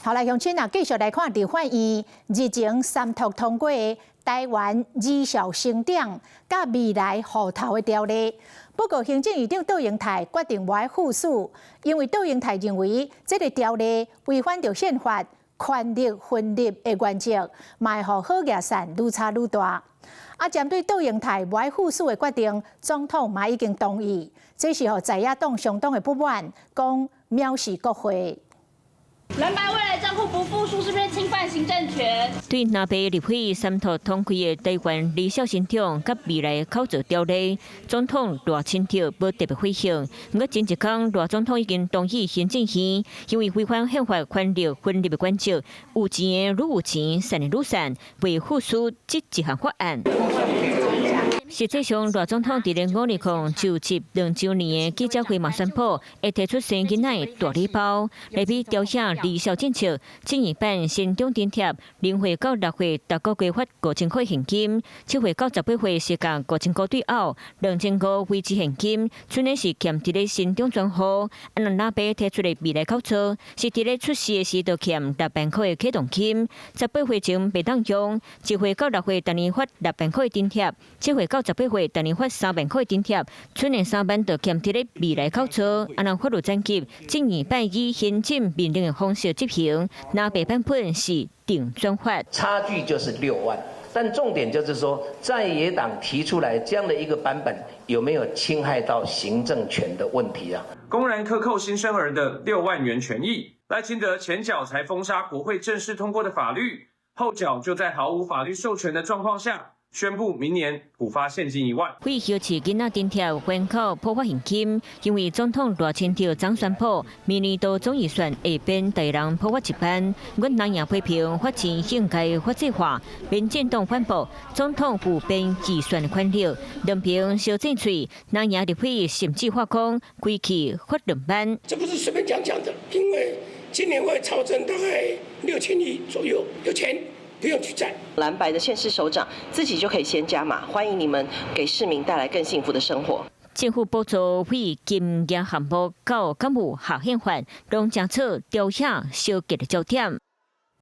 好來，鄉親啊，繼續來看立法院日前三讀通過的台灣兒少成長佮未來戶頭的條例。不過，行政院長卓榮泰決定無愛副署，因為卓榮泰認為這个條例違反著憲法權力分立的原則，嘛會予好額散愈炒愈大。啊，針對卓榮泰無愛副署的決定，總統嘛已經同意，這是予在野黨相當的不滿，講藐視國會。藍白未來帳戶不副署，是不是侵犯行政權？對藍白立委三讀通過的台灣兒少成長佮未來口座條例，總統賴清德無特別回應。毋過前一工賴總統已經同意行政院，因為違反憲法權力分立的原則，有錢的愈有錢，散的愈散，袂副署這一項法案。實際上，賴總統佇咧5/20就職2週年的記者會嘛宣布，會提出生囡仔的大禮包，來比調遐兒少政策，進一版成長津貼，0歲到6歲逐個月發5000塊現金，7歲到18歲是共5000塊對後，2500維持現金，剩的是欠佇咧成長專戶。啊，若藍白提出的未來口座，是佇咧出世的時就欠6萬塊的啟動金，18歲前袂當用，1歲到6歲逐年發6萬塊津貼，7歲到18歲逐年發3萬塊津貼，剩的3萬就欠佇咧未來口座。啊，若法律層級，進一擺以行政命令的方式執行，藍白版本是定轉發。差距就是6萬，但重點就是說，在野黨提出來這樣的一個版本，有沒有侵害到行政權的問題啊？公然克扣新生兒的6萬元權益，賴清德前腳才封殺國會正式通過的法律，後腳就在毫無法律授權的狀況下，宣布明年補發現金1萬。為後市囡仔津貼關口普發現金，因為總統賴清德昨宣布，明年度總預算會編逐人普發1萬。阮藍營批評發錢應該法制化，民進黨反駁總統有編預算的權力，兩邊相爭喙，藍營立委甚至發講規氣發2萬。這不是隨便講講的，因為今年會超徵大概6000億左右，有錢不用舉債。藍白的縣市首長自己就可以先加碼，歡迎你們給市民帶來更幸福的生活。政府補助費金額項目到敢有合憲法，攏成做朝野相激的焦點。